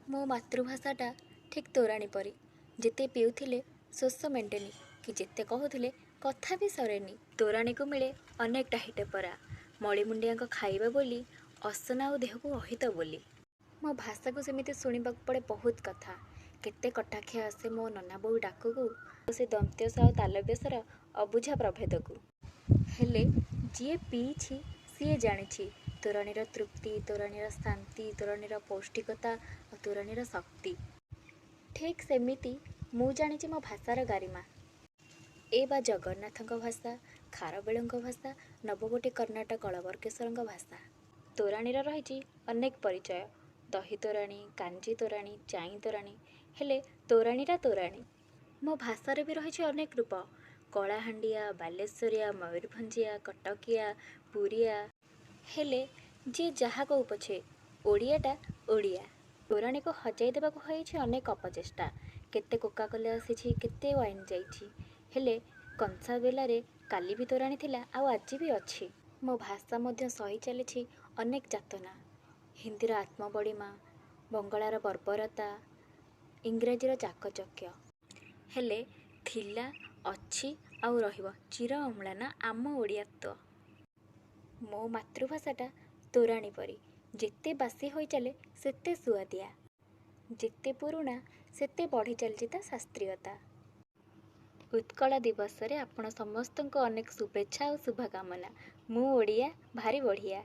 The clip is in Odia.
ମୋ ମାତୃଭାଷାଟା ଠିକ୍ ତୋରାଣି ପରି, ଯେତେ ପିଉଥିଲେ ଶୋଷ ମେଣ୍ଟେନି କି ଯେତେ କହୁଥିଲେ କଥା ବି ସରେନି। ତୋରାଣିକୁ ମିଳେ ଅନେକ ଟାହିଟାପରା, ମଳିମୁଣ୍ଡିଆଙ୍କ ଖାଇବା ବୋଲି, ଅସନା ଆଉ ଦେହକୁ ଅହିତ ବୋଲି। ମୋ ଭାଷାକୁ ସେମିତି ଶୁଣିବାକୁ ପଡ଼େ ବହୁତ କଥା। କେତେ କଟାକ୍ଷ ଆସେ ମୋ ନନା ବୋଉ ଡାକକୁ, ସେ ଦନ୍ତ୍ୟ ସ ଆଉ ତାଲବ୍ୟ ସ ର ଅବୁଝା ପ୍ରଭେଦକୁ। ହେଲେ ଯିଏ ପିଇଛି ସିଏ ଜାଣିଛି ତୋରାଣିର ତୃପ୍ତି, ତୋରାଣିର ଶାନ୍ତି, ତୋରାଣିର ପୌଷ୍ଟିକତା ଆଉ ତୋରାଣିର ଶକ୍ତି। ଠିକ୍ ସେମିତି ମୁଁ ଜାଣିଛି ମୋ ଭାଷାର ଗାରିମା। ଏ ବା ଜଗନ୍ନାଥଙ୍କ ଭାଷା, ଖାରବେଳଙ୍କ ଭାଷା, ନବକୋଟି କର୍ଣ୍ଣାଟ କଳବର୍ଗେଶ୍ୱରଙ୍କ ଭାଷା। ତୋରାଣିର ରହିଛି ଅନେକ ପରିଚୟ। ଦହି ତୋରାଣି, କାଞ୍ଜି ତୋରାଣି, ଚାଇଁ ତୋରାଣି, ହେଲେ ତୋରାଣିଟା ତୋରାଣି। ମୋ ଭାଷାର ବି ରହିଛି ଅନେକ ରୂପ। କଳାହାଣ୍ଡିଆ, ବାଲେଶ୍ୱରିଆ, ମୟୂରଭଞ୍ଜିଆ, କଟକିଆ, ପୁରିଆ। ହେଲେ ଯିଏ ଯାହା କହୁ ପଛେ, ଓଡ଼ିଆଟା ଓଡ଼ିଆ। ତୋରାଣିକୁ ହଜାଇ ଦେବାକୁ ହୋଇଛି ଅନେକ ଅପଚେଷ୍ଟା। କେତେ କୋକାକୋଲା ଆସିଛି, କେତେ ୱାଇନ୍ ଯାଇଛି। ହେଲେ କଂସା ବେଲାରେ କାଲି ବି ତୋରାଣି ଥିଲା, ଆଉ ଆଜି ବି ଅଛି। ମୋ ଭାଷା ମଧ୍ୟ ସହି ଚାଲିଛି ଅନେକ ଯାତନା। ହିନ୍ଦୀର ଆତ୍ମବଡ଼ିମା, ବଙ୍ଗଳାର ବର୍ବରତା, ଇଂରାଜୀର ଚାକଚକ୍ୟ। ହେଲେ ଥିଲା, ଅଛି ଆଉ ରହିବ ଚିର ଅମ୍ଳାନ ଆମ ଓଡ଼ିଆତ୍ୱ। ମୋ ମାତୃଭାଷାଟା ତୋରାଣି ପରି, ଯେତେ ବାସି ହୋଇଚାଲେ ସେତେ ସୁଆଦିଆ। ଯେତେ ପୁରୁଣା ସେତେ ବଢ଼ି ଚାଲିଛି ତା ଶାସ୍ତ୍ରୀୟତା। ଉତ୍କଳ ଦିବସରେ ଆପଣ ସମସ୍ତଙ୍କୁ ଅନେକ ଶୁଭେଚ୍ଛା ଆଉ ଶୁଭକାମନା। ମୁଁ ଓଡ଼ିଆ, ଭାରି ବଢ଼ିଆ।